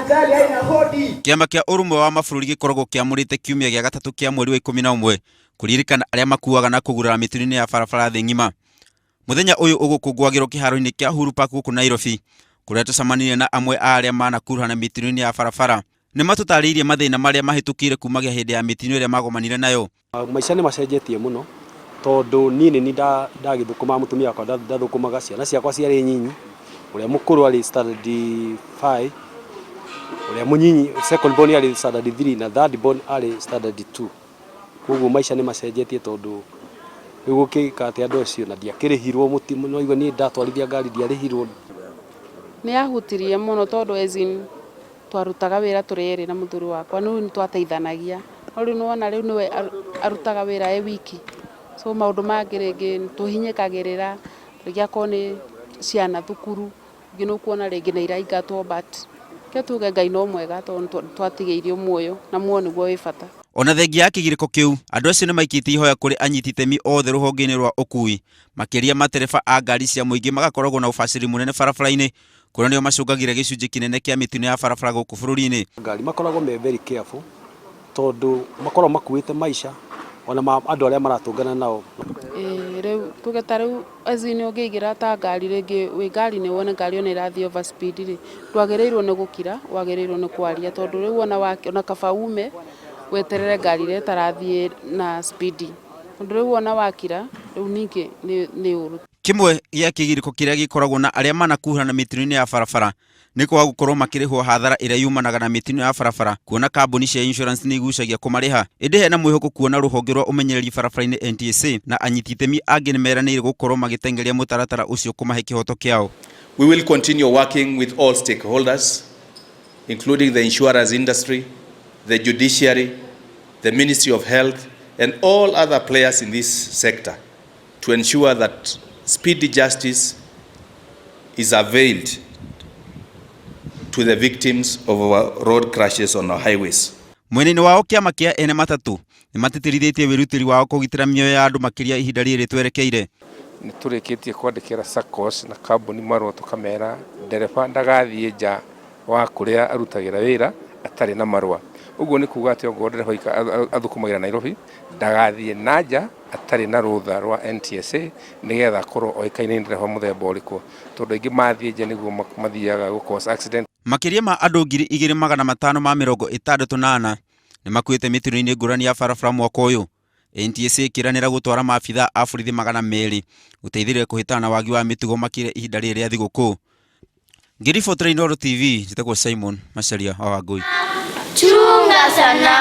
Ajali haina hodi. Kĩama kĩa Ũrũmwe wa Mabũrũri gĩkoragwo kĩamũrĩte kiumia gĩa gatatũ kĩa mweri wa 11 kũririkana arĩa makuaga na kũgurara mĩtino-inĩ ya barabara thĩ ng'ima. Mũthenya ũyũ ũgũkũngũagĩrwo kĩharo-inĩ kĩa Uhuru Park gũkũ Nairobi, kũrĩa tũcemanirie na amwe a arĩa manakuruhana mĩtino-inĩ ya barabara. Nĩ matũtarĩirie mathĩna marĩa mahĩtũkĩire kumagia hĩndĩ ya mĩtino ĩrĩa magomanire nayo. Maica nĩ macenjetie mũno tondũ niĩ nĩ niĩ ndagĩthũkũmaga mũtumia wakwa ndathũkũmaga, ciana ciakwa ciarĩ nyinyi, ũrĩa mũkũrũ arĩ standard 5, ũrĩa mũnyinyi second born arĩ standard 3 na third born arĩ standard 2. Koguo maica nĩ macenjetie tondũ rĩu gũkĩka atĩ andũ acio na ndiakĩrĩhirwo, no igua niĩ ndatwarithia ngari ndiarĩhirwo. Nĩ yahutirie mũno tondũ as in twarutaga wĩra tũrĩ erĩ na mũthuri wakwa rĩu nĩ twateithanagia no rĩu nĩwona rĩu nĩwe arutaga wĩra e wiki so maũndũ mangĩ rĩngĩ tũhinyĩkagĩrĩra rĩngĩ akorwo nĩ ciana thukuru rĩngĩ nĩ ũkuona rĩngĩ nĩ iraingatwo but reke tuge Ngai no mwega tondũ nĩ twatigĩirio muoyo na muoyo nĩguo wĩ bata. Ona thengia ya kĩgirĩko kĩu, andũ acio nĩ maikĩtie ihoya kũrĩ anyiti itemi othe rũhonge-inĩ rwa ũkui, makĩria matereba a ngari cia mũingĩ magakoragwo na ũbacĩrĩri mũnene barabara-inĩ, kũrĩa nĩo macũngagĩra gĩcunjĩ kĩnene kĩa mĩtino ya barabara gũkũ bũrũri-inĩ. Ngari makoragwo me very careful tondũ makoragwo makuĩte maica ona ma andũ arĩa maratũngana nao. Ĩĩ rĩu tuge ta rĩu as in ũngĩingĩra ta ngari rĩngĩ wĩ ngari-inĩ wone ngari ona ĩrathiĩ over speed rĩ, ndwagĩrĩirwo nĩ gũkira, wagĩrĩirwo nĩ kwaria tondũ rĩu ona kaba ume weterere ngari ĩrĩa ĩtarathiĩ na speed tondũ rĩu ona wakira rĩu ningĩ nĩ ũru. Kĩmwe gĩa kĩgirĩko kĩrĩa gĩkoragwo na arĩa manakuruhana mĩtino-inĩ ya barabara nĩ kwaga gũkorwo makĩrĩhwo hathara ĩrĩa yumanaga na mĩtino ya barabara kuona kambuni cia insurance nĩ igucagia kũmarĩha. Ĩndĩ hena mwĩhoko kuona rũhonge rwa ũmenyereri barabara-inĩ NTSA na anyiti itemi angĩ nĩ meranĩire gũkorwo magĩteng'eria mũtaratara ũcio kũmahe kĩhoto kĩao. We will continue working with all stakeholders, including the insurance industry, the judiciary, the Ministry of Health, and all other players in this sector to ensure that speedy justice is availed to the victims of our road crashes on our highways. Mwena-inĩ wao kĩama kĩa ene matatũ nĩ matĩtĩrithĩtie wĩrutĩri wao kũgitĩra mĩoyo ya andũ makĩria ihinda rĩrĩ twerekeire. Nĩ tũrĩkĩtie kwandĩkĩra SACCOS na kambuni marũa tũkamera ndereba ndagathiĩ nja wa kũrĩa arutagĩra wĩra atarĩ na marũa. Ũguo nĩ kuga atĩ ongorwo ndereba athũkũmagĩra Nairobi ndagathiĩ na nja atarĩ na rũtha rwa NTSA nĩgetha akorwo oĩkaine nĩ ndereba mũthemba ũrĩkũ, tondũ aingĩ mathiĩ nja nĩguo mathiaga gũ cause accident. Makĩria ma andũ 2564 nĩ makuĩte mĩtino-inĩ ngũrani ya barabara mwaka ũyũ. NTSA ĩkĩranĩra gũtwara maabithaa a borithi 200 gũteithĩrĩria kũhĩtana na wagi wa mĩtugo makĩria ihinda rĩrĩ rĩa thigũkũ. Ngĩribotera Inooro TV, njĩtagwo Simon Macharia wa Wangũi. Chunga sana.